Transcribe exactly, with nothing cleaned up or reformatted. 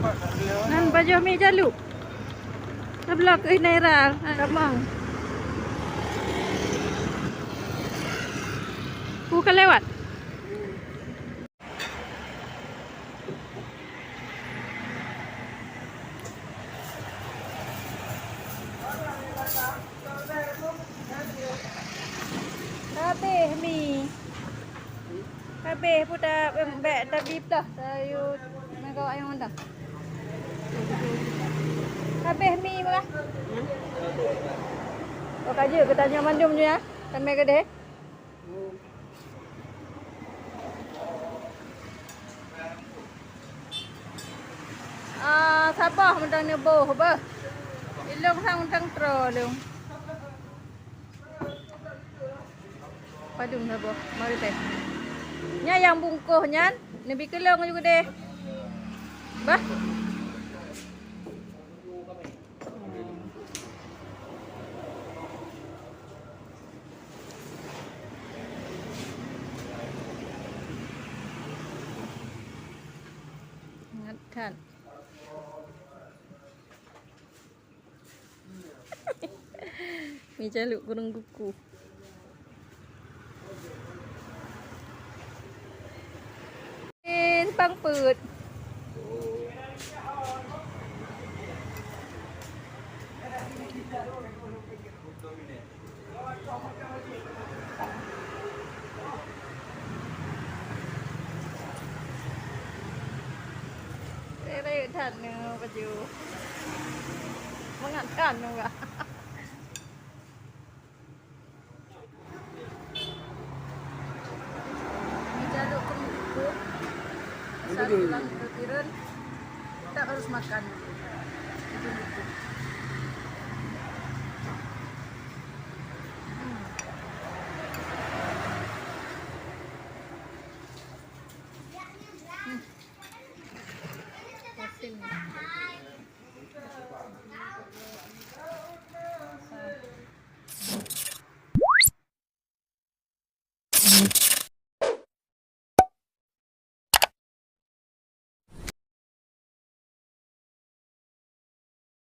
Ngon pajoh mi jaluk. Tabloe keu Naira, ha, tamong. Ku ka lewat. Habéh mi. Habéh pun dah, em, bèk tabli ploh, sayur meugawa ayong dah. Habéh mi meulah. Oh, ka jeuet geutanyoe mandum nyoe ya. Tamè keudeh. Ah, saboh mantong neuboh beuh. Ilong sang mantong troe lôn. Padum saboh, mari teh. Nyan nyang bungkôh nyan, neubi keu lôn ju keudeh. Bah. Ngat that. Mi jaluk gunong guku. Eh, simpang peuet. Rayeuk that nyoe baju. Mangat that nyoe, Kak. Di jalur keuneuk dukung. Asal pulang ke Bireuen, tak harus makan. Itu dukung.